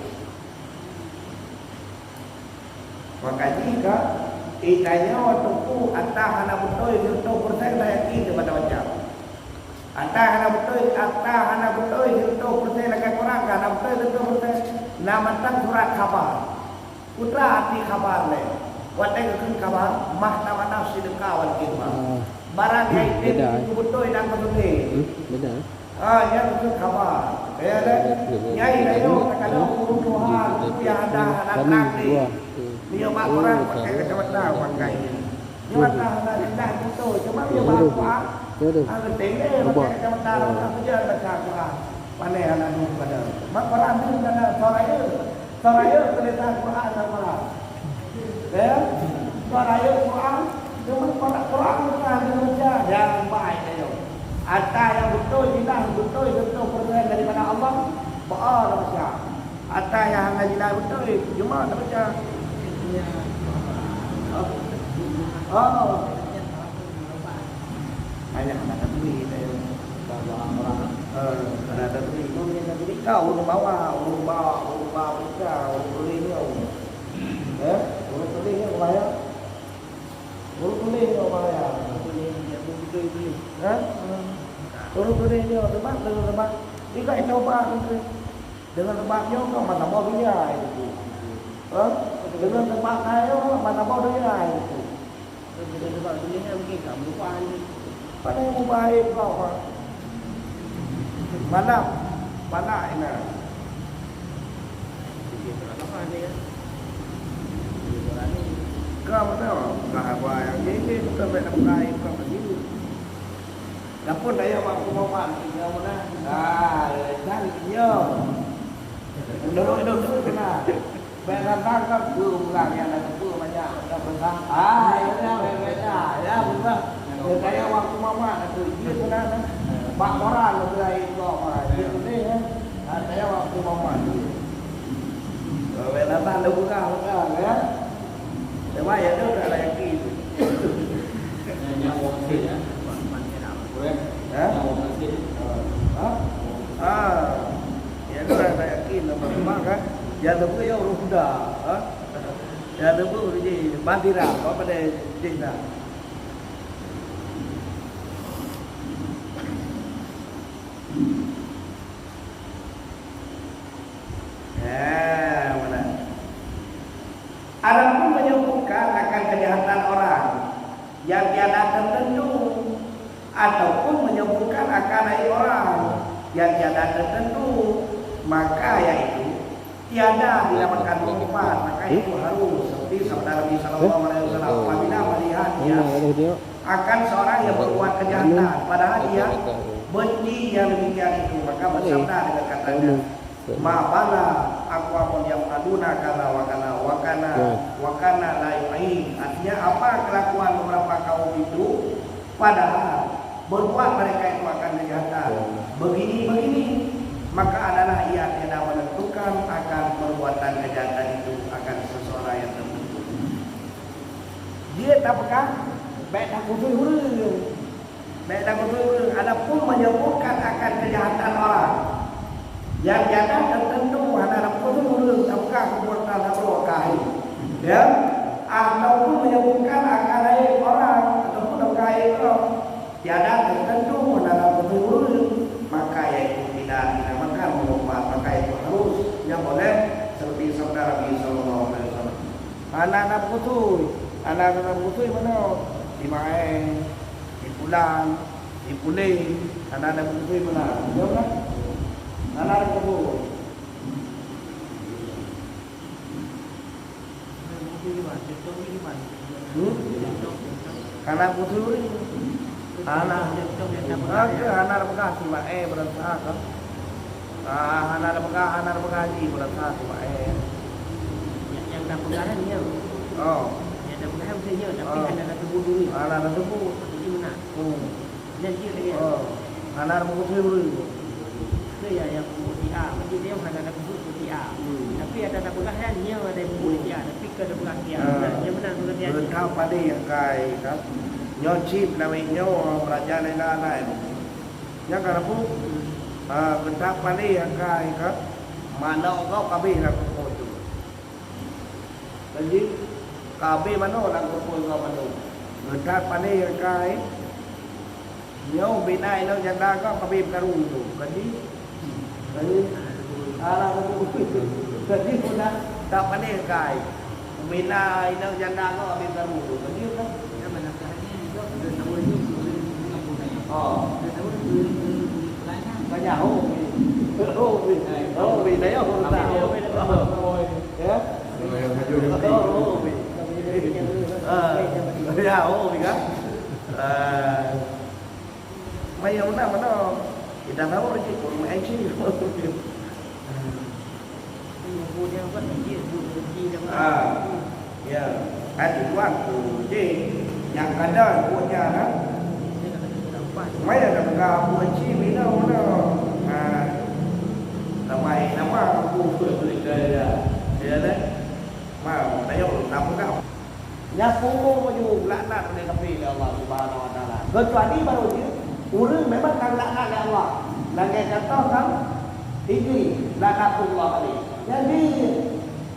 Maka jika itanyoe teungku ata hana beutôi siratoh persen, dah yakin dia baca-baca. Ata hana beutôi, ata hana beutôi siratoh persen, lagèe Quran ka hana beutôi siratoh persen. Na mantong surat khabar. Peue arti khabar lé? Watèe geukheun khabar, mahtamana sidqa wal kizba. Ah. Barang nyang item beda, eh. Beutôi dan meutuléh. Hmm, beda. Ah, nyan keuh khabar. Ya, dah. Nyai rayeuk takalon ureueng tuha, nyang ada anak laki. Meunyoe bak orang pakai kacamata, pakai ini. Nyoe mata hana indah beutôi, cuma meunyoe bak Al-Quran, ah, geutem lé pakai kacamata, orang kerja baca Al-Quran. Pandai hana dum pada. Mak Quran dum kana soe rayeuk. Soe rayeuk tulisan Quran lam Quran. Ya? Soe rayeuk Quran, cuma Quran, Quran bukan Indonesia. Jangan baik ayo. Ata nyang beutôi jilah, beutôi siratoh persen daripada Allah, baa baca. Ata nyang hana jilah beutôi, cuma tak baca. Oh. Banyak nak tatbik, eh, orang, eh, ada tatbik. Mau dia tatbik kau, ureueng bawa, ureueng bawa, ureueng bawa pecah, ureueng tuléh nyoe. Eh, ureueng tuléh nyoe bahaya. Ureueng tuléh nyoe bahaya. Eh? Ureueng tuléh nyoe, sebab, sebab, sebab. Tiga itu bah, gitu. Dengan sebab nyoe kau mata bawah dunia itu. Eh? Dengan sebab kau mata bawah dunia itu. Padahai mubahi kau, ha. Malam, balak ina. Kau tahu, bukan apa yang gini, bukan baik nak bukai, bukan begitu. Dapur daya mak kumaman, tinggal mana? Ah, dan iya. Menurut itu, nah. Bèk datang kan, beuh, ureueng nyang na teupeu banyak, ka peusah. Ah, ya, ya, ya, ya, ya, beutôi. Ya, kaya waktu mamat, aku, dia pernah, nah. Bak orang, aku, lain kok, orang. Dia pernah, ya. Ah, kaya waktu mamat, dia. Bèk datang, dia buka, buka, ya. Dia bayar, dia tak ada yakin. Yang, yang wong asli, ya. Hah? Hah? Ah. Ya, tu dah tak yakin, nampak-nampak kan? Yang tu pun ya urus dah, ha? Yang tu pun urus je, bantiran, apa pada je dah. Ya, mana? Adapun menyebutkan akan kejahatan orang yang tiada tertentu, ataupun menyebutkan akan aib orang yang tiada tertentu, maka yaitu tiada dinamakan mengumpat, maka itu harus seperti sabda Nabi sallallahu alaihi wasallam, apabila melihat dia akan seorang yang berbuat kejahatan, padahal dia benci yang demikian itu, maka bersabda dengan katanya, "Ma bala aqwamun yaf'aluna kaza wa kaza wa kana, wa kana la yu'in." Artinya, apa kelakuan beberapa kaum itu, padahal berbuat mereka itu akan kejahatan begini-begini, maka adalah ia tidak menentukan akan perbuatan kejahatan itu akan seseorang yang tertentu. Dia tak pegang, baik tak khusus ureueng. Bèk takot ureueng, adapun menyebutkan akan kejahatan orang yang tiada tertentu, hana takot ureueng, tapeugah keubuatan nafsu kahi, ya, ataupun menyebutkan akan aib orang ataupun akan aib orang tiada tertentu, hana takot ureueng, maka yaitu tidak dinamakan mengumpat, maka itu harus, tidak boleh, seperti sabda Hana na peukusui. Hana na peukusui meunoe. Si Maé, si Pulan, si Puléng. Hana na peukusui meunan. Nyoe kan? Hana na peukusui. Hmm? Hana peukusui. Hana. Hana, hana peugah si Maé beurasa ka. Ah, hana peugah, hana peugah ji beurasa si Maé. Nyang, nyang tapeugah nyan nyoe. Oh. Nyang tapeugah nyan nyoe, tapi Oh. hana tateupue dulu. Hana tateupue. Jadi meunan. Hmm. Nyan jeuet lagèe nyan. Oh. Hana tateupue dulu. Ke ya, nyang peubuet si A, mungkin dia hana tateupue si A. Hmm. Tapi ada tapeugah nyan nyoe ada peubuet si A, tapi ka tapeugah si A. Ah. Nah, nyang meunan peugah si A. Beuthat padé nyang kai ka. Nyoe cit lawét nyoe, meuraja laén-laén. Nyang ka rabu, ha, geutak palé nyang ka, ka manok gob kabéh lam keupeue tu. Jadi, kabéh manok lam keupeue gob mandum. Geutak palé nyang ka, nyoe bina inong janda gob kabéh meukaru tu. Jadi, jadi, alah, jadi, udah tak palé nyang ka. Bina inong janda gob habéh meukaru tu. Jadi, kan? Oh. Banyak, oh, oh, oh, oh, oh, ya? Oh, oh, oh. Ah, ya, oh, ya. Ah. Maya mana, mana? Kita tahu rezeki pun main sini. Ah, ya. Kan tuan tu je. Nyang kada buatnya, kan? Maya dah buka buat ci, mina, mana? Ha. Nama, nama aku pun cerita dia. Ya, kan? Mau, tayok, tak buka. Nyan pungo meunyoe laknat lé kafé lé Allah Subhanahu wa Taala. Keucuali baru jeuet ureueng memang ka laknat lé Allah. Lagèe contoh kan Idris, laknatullah alaih. Nyan jeuet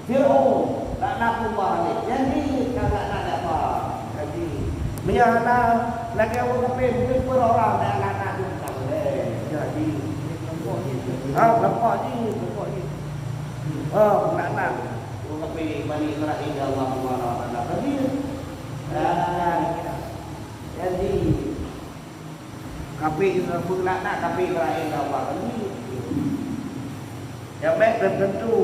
Fir'aun, laknatullah alaih. Nyan jeuet ka laknat lé Allah. Jadi, meunyo hana lagèe ureueng kafé, mungkin peurorang dan laknat tu tak boleh. Jadi, ha, nampak jih, nampak jih. Ha, laknat. Ureueng kafé Bani Israel Allah Subhanahu wa Taala tadi. Dan jadi kafé Israel, peulaknat kafé Israel Allah tadi. Ya, baik, tertentu.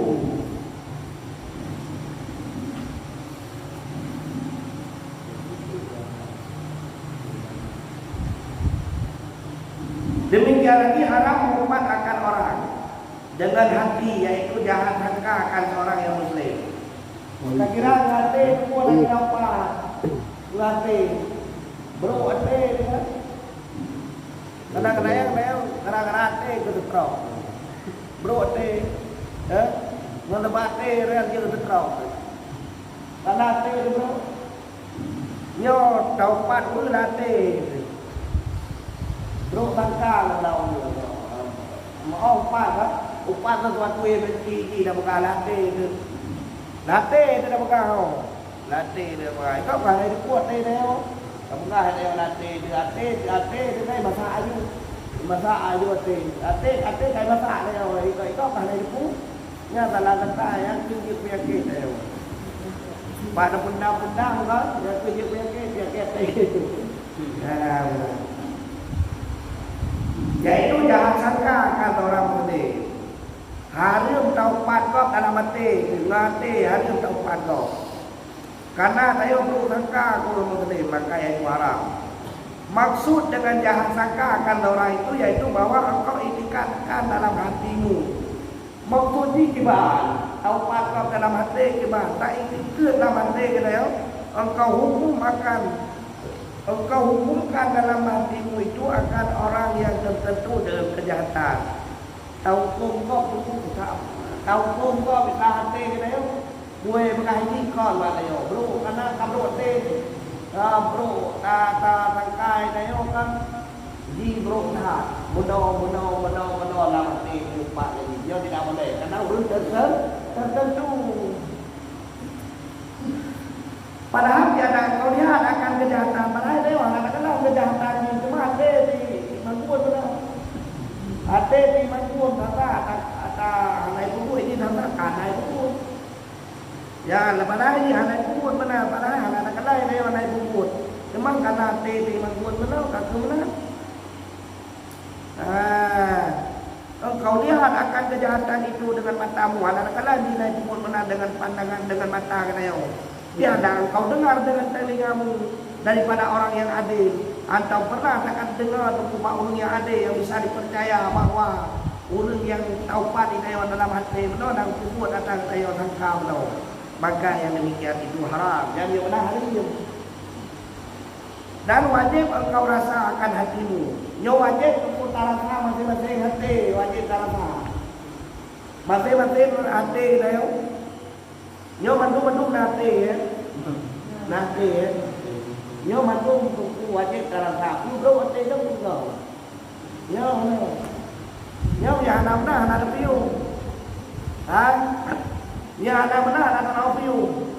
Demikian lagi haram mengumat akan orang dengan hati, yaitu jahat sangka akan seorang yang muslim. Ka kira ngon até, peue lagèe nyan pat. Ngon até. Brok até, kan? Kadang-kadang, kadang-kadang até geuteutrok. Brok até, eh? Ngon leubeh até, rèng jeuet geuteutrok. Kana até, brok. Nyoe taupat ulôn até. Brok sangka lam lawan nyoe. Meu'oh upat, ha? Upat sesuatu nyang benci jih dah peugah lam até teuh. Lam até teuh dah peugah, oh. Lam até teuh dah peugah. Ikau peugah dari pue até teuh, oh. Dah peugah dari lam até teuh, até teuh, até teuh, kai masak aju. Masak aju até. Até, até kai masak teuh, oh. Ikau, ikau peugah dari pue. Nyan salah gata nyang keu jeuet peunyakét, eh. Bak na peundam-peundam ka, nyang keu jeuet peunyakét, peunyakét. Yaitu jahat sangka akan seorang muslim. Hareuem taupat gob dalam até, ngon até hareuem taupat gob. Karena tanyoe buruk sangka keu ureueng muslim, maka yaitu haram. Maksud dengan jahat sangka akan orang itu yaitu bahwa engkau itikadkan dalam hatimu. Maksud jih kiban, taupat gob dalam até kiban, taiktikeuet lam até geutanyoe, engkau hukum akan, engkau hukumkan dalam hatimu itu akan orang yang tertentu dengan kejahatan. Tahukum gob tu, ta-, tahukum gob lam até geutanyoe. Buet peugah ini kon bak tanyoe. Brok kana ka brok até. Ka brok ta, ta sangkai tanyoe kan. Ji brok that. Meunoe, meunoe, meunoe, meunoe lam até teumpat lagèe nyoe tidak boleh. Karena ureueng terse-, tertentu. Padahal tiada engkau lihat akan kejahatan. Padahal dia orang kata kejahatan ni cuma até di Mangkun tu lah. Até di Mangkun, tata, tata, hana ibu ini tata, hana ibu. Ya, lepas dah ini hana Buet meunan, padahai hana takalon nyoe na buet. Teuma kana até teuh meubuet meunan, ka keuh meunan. Ah, engkau lihat akan kejahatan itu dengan matamu, hana takalon jih na buet meunan dengan pandangan, dengan mata geutanyoe. Tiada engkau dengar dengan telingamu daripada orang yang adil, atau pernah takalon dengar bak ureuëng yang adil yang bisa dipercaya bahwa ureuëng yang taubat di dalam hati meunan dan peubuet akan geutanyoe sangka meunan. Maka yang demikian itu haram. Jadi, nyoe na haram. Dan wajéb engkau rasa akan hatimu. Nyoe wajéb untuk tarasa maséng-maséng até, wajéb tarasa. Maséng-maséng até geutanyoe. Nyoe mandum-mandum na até, ya. Na até, ya. Nyoe mandum untuk wajéb tarasa. Peue até nyoe peue. Nyoe, nyoe. Nyoe nyang hana meunan hana tapiôh. Ha? Nyang hana meunan hana tapiôh.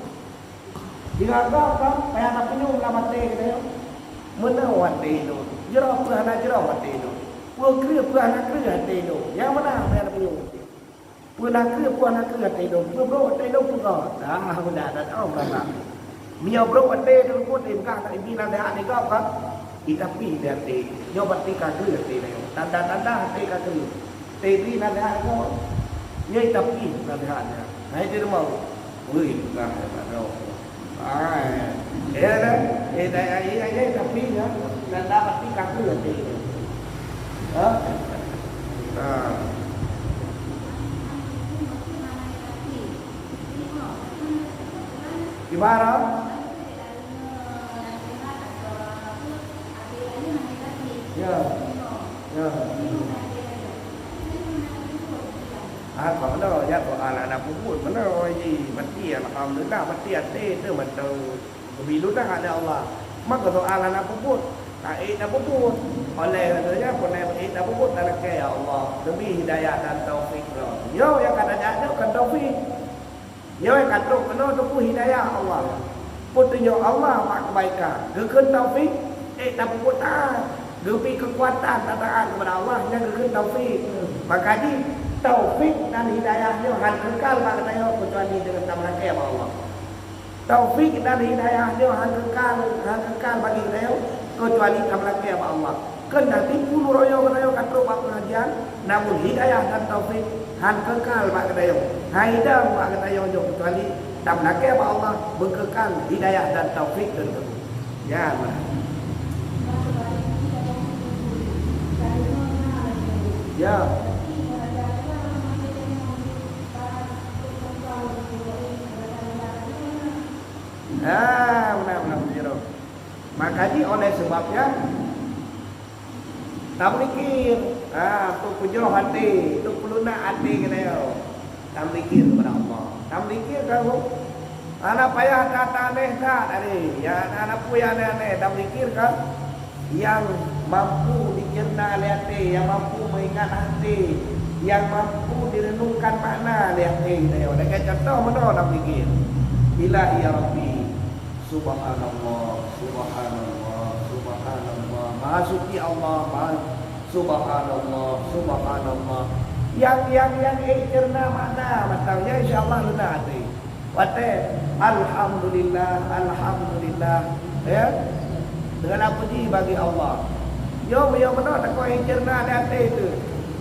Tinggai gob kan, payah tapiôh lam até geutanyoe. Meunan até lôn. Jroh peue hana jroh até lôn. Peue kreueh peue hana kreueh até lôn. Nyang meunan payah tapiôh. Peue na kreueh, peue na kreueh até lôn, peue brok até lôn peugah. Ah, mudah that, oh, mudah that. Meunyoe brok até lôn pun, eh, peugah that ibi naseuhat lé gob ka. Tapi lé até, nyoe berarti ka kreueh até lôn. Tanda-tanda até ka kreueh. Tapi naseuhat lé gob. Nyoe tapi naseuhat nyan. Hai di rumoh. Ui, peugah that, oh. Ah, ya dah. Eh, dah, ya, ya, ya, tapi ya, dah dapat tiga tu nanti. Ha? Ha. Ibarat? Ya. Ya. Ah, ka meunoe, ya, soal hana peubuet meunoe, ji. Mati, alhamdulillah, mati até teuh mantong geubi ludah lé Allah. Maka soal hana peubuet, taék tapeubuet. Oleh karena nyan, peureulèe ék tapeubuet, talakèe, "Ya Allah, neubi hidayah dan taufik." Nyoe nyang ka tajak nyoe kon taufik. Nyoe ka trok keunoe teupeu hidayah Allah. Peutunyok Allah bak keubaikan. Geukheun taufik, ék tapeubuet taat. Geubri keukuatan tataat keupada Allah, nyan geukheun taufik. Maka jih, taufik dan hidayah nyoe hana keukal bak geutanyoe keucuali deungon tameulakèe bak Allah. Taufik dan hidayah nyoe hana keukal, hana keukal bagi geutanyoe keucuali tameulakèe bak Allah. Keunan tipu meuraya geutanyoe ka trok bak pengajian, namun hidayah dan taufik han keukal bak geutanyoe. Hai dong bak geutanyoe nyoe keucuali tameulakèe bak Allah beukeukal hidayah dan taufik keu geutanyoe. Ya, nah. Ya. Ah, benar, benar, benar. Maka jih oleh sebab nyan, tamikir, ha, untuk peujroh até, untuk peulunak até geutanyoe. Tamikir keupada Allah. Tamikir ka, hana payah that aneh that tadi. Ya, hana peue nyang aneh-aneh. Tamikir ka, nyang mampu diceurna lé até, nyang mampu meuingat até, nyang mampu direunungkan makna lé até geutanyoe. Lagèe contoh meunoe tamikir. Ilahi ya Rabbi. Subhanallah, subhanallah, subhanallah. Maha suci Allah, maha, subhanallah, subhanallah. Nyang, nyang, nyang ék ceurna makna mantong, ya, insya Allah lunak até. Watèe, alhamdulillah, alhamdulillah. Ya. Deungon puji bagi Allah. Nyoe, nyoe meunoe takot ék ceurna di até teuh.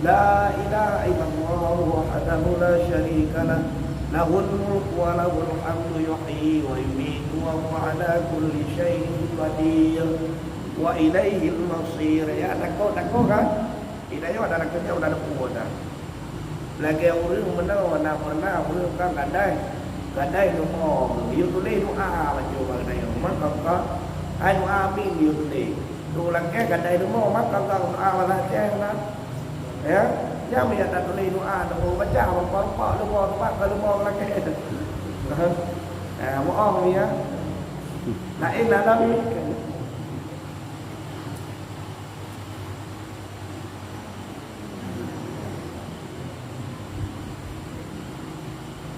La ilaha illallah wahdahu la syarika lah. Lahul mulku wa lahul hamdu yuhyi wa yumitu wa huwa ala kulli syai'in qadir. Wa ilaihil masir. Ya, takot, takot kan? Hidayah dah keujeuet, dah leupah dah. Lagèe ureueng meunoe na pernah ureueng ka gadai, gadai rumoh, yue tuléh doa baca bak geutanyoe. Maka ka, hai doa amin yue tuléh. Tu lakèe gadai rumoh, maka ka doa bak lakèe na. Ya, nyang biasa tuléh doa, tu baca, rupa-rupa rumoh, tempat ka rumoh lakèe. Ha, bohong ya. Laén na Nabi.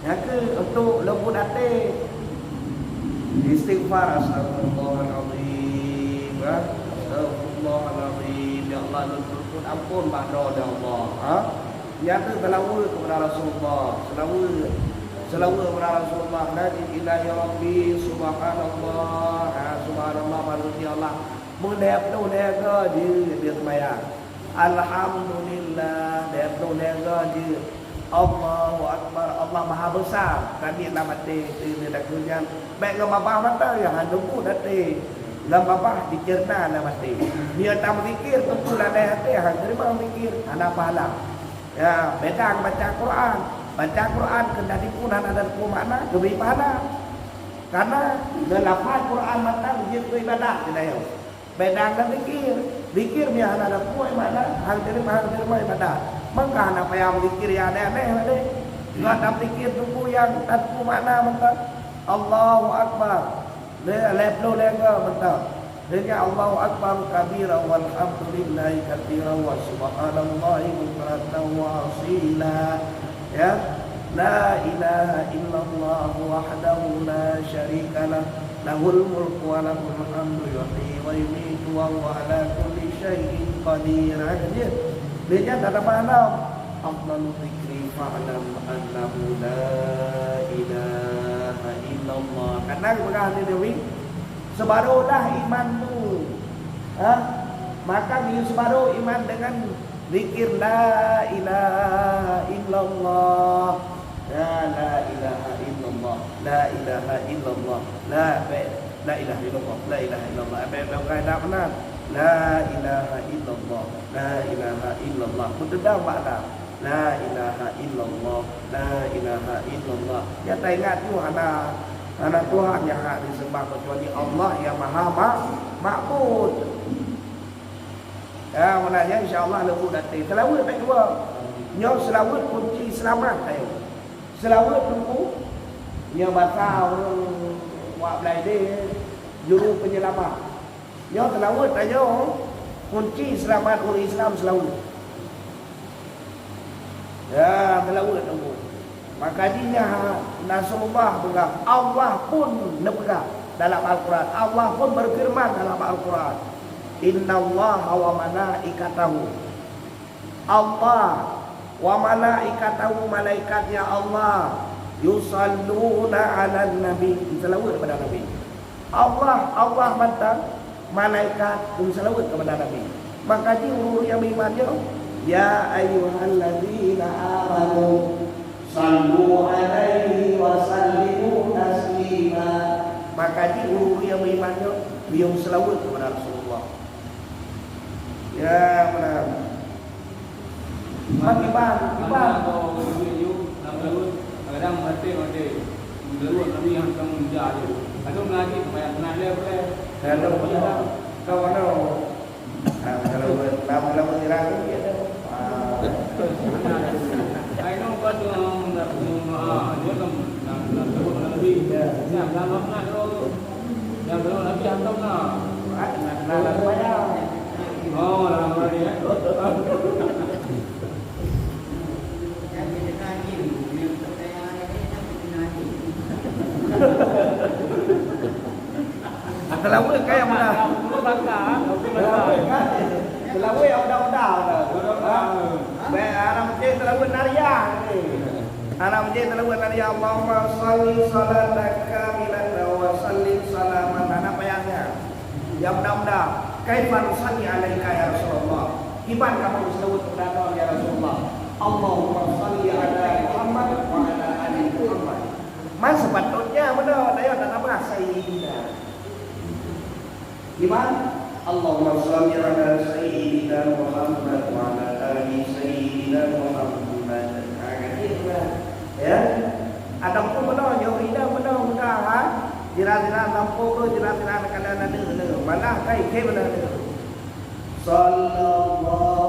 Nyang keu untuk leumbut até, istighfar, "Astaghfirullahalazim, ya. Astaghfirullahalazim. Ya Allah, lôn tuntut ampôn bak droe, ya Allah." Ha? Nyang keu seulaweuet keupada Rasulullah, seulaweuet. Seulaweuet bak Rasulullah, la ilaha Rabbi, subhanallah, ha, subhanallah, manusia Allah. Meudeh ploh lhèe goe jeuet dia sembahyang. Alhamdulillah, lhèe ploh lhèe goe jeuet. Allahu Akbar, Allah Maha Besar. Kami lam até, teuh takheun nyan. Bèk ngon babah mata, ya, hana buet até. Ngon babah diceureuta lam até. Meunyoe tameufikir, teungku lalai até, hana teurimong fikir, hana pahala. Ya, beda baca Quran. Baca Quran keu tadi pun hana ada makna, geubri pahala. Karena ngon lafaz Quran mantong jeuet keu ibadat, keunayoe. Beda ngon zikir. Zikir meuhana ada makna, hang teurimong, hang teurimong ibadat. Maka hana payah zikir nyang aneh-aneh tadi. Ngon tapikir tuku nyang teuku makna mantong. Allahu Akbar. Lhèe, lhèe ploh lhèe goe mantong. Dengan Allahu Akbar kabira walhamdulillahi katsira wa subhanallahi bukratan wa asila. Ya. La ilaha illallah wahdahu la syarikalah. Lahul mulku wa lahul hamdu yuhyi wa yumitu wa huwa ala kulli syai'in qadir. Ha, kan dia? Dia nyan tak ada makna. Afdalu dzikri fa'lam annahu la ilaha illallah. Karena peugah ni Nabi, seubaroe lah iman tu. Ha? Maka geuyue seubaroe iman dengan zikir la ilaha illallah. Ya, la ilaha illallah. La ilaha illallah. La, la ilaha illallah. La ilaha illallah. Apa yang kau kata benar? La ilaha illallah. La ilaha illallah. Beutôi dah makna. La ilaha illallah. La ilaha illallah. Nyang taingat tu hana, hana Tuhan nyang hak disembah kecuali Allah nyang Maha Ma-, Makbud. Ya, meunan nyan insya Allah leubeh datang. Seulaweuet bak dua. Nyoe seulaweuet kunci seulamat ayo. Seulaweuet teungku. Nyoe basa ureueng wak Blaide juru penyelamat. Nyoe seulaweuet tanyoe kunci seulamat ureueng Islam seulaweuet. Ya, seulaweuet teungku. Maka jih nyan Nasrullah peugah, Allah pun neupeugah dalam Al-Quran. Allah pun berfirman dalam Al-Quran, "Innallaha wa malaikatahu." Allah wa malaikatahu, malaikatnya Allah, "yusalluna 'alan nabi." Seulaweuet kepada Nabi. Allah, Allah mantong, malaikat, pun seulaweuet kepada Nabi. Maka jih ureueng nyang beriman nyoe, "Ya ayyuhalladzina amanu, sallu 'alaihi wa sallimu taslima." Maka jih ureueng nyang beriman nyoe, beliau seulaweuet kepada Rasulullah. Ya, benar. Iban, iban, iban. Kadang-kadang maté, maté. Menurut Nabi yang sedang menjadi. Kadang ngaji, kebanyakan ada boleh. Kadang boleh. Kau mana? Ah, kalau, kalau, kalau menyerang tu, dia tu. Ah. Ai, no, kau tu, ah, dia kan, nak, nak sebut Nabi. Ya. Nah, dalam mana tu? Nyang belom Nabi hantom na. Nah, nah, nah, nah. Oh, dalam mana ya? Seulaweuet kaya mana? Seulaweuet kan? Seulaweuet yang udah-udah. Baik, anak kecil seulaweuet nariah ni. Anak meuji teulaweuet lagi, "Allahumma shalli shalatan kamilatan wa sallim salaman." Hana payah nyan. Ya mudah-mudah, "Kaifa nusalli alaika ya Rasulullah?" Kiban kamoe meuseulaweuet keupada Droe ya Rasulullah? "Allahumma shalli ala Muhammad wa ala ali Muhammad." Man sepatutnya meunoe, tanyoe tak tambah sayyidina. Iman, Allahumma shalli ala Sayyidina Muhammad wa ala ali Sayyidina Muhammad. Ha, kan gitu kan? Ya. Ataupun meunoe, nyoe ida meunoe mudah, ha? Jiran-jiran lampôh tu, jiran-jiran kalian ada, ada. Malah kai, kai mana ada. Sallallahu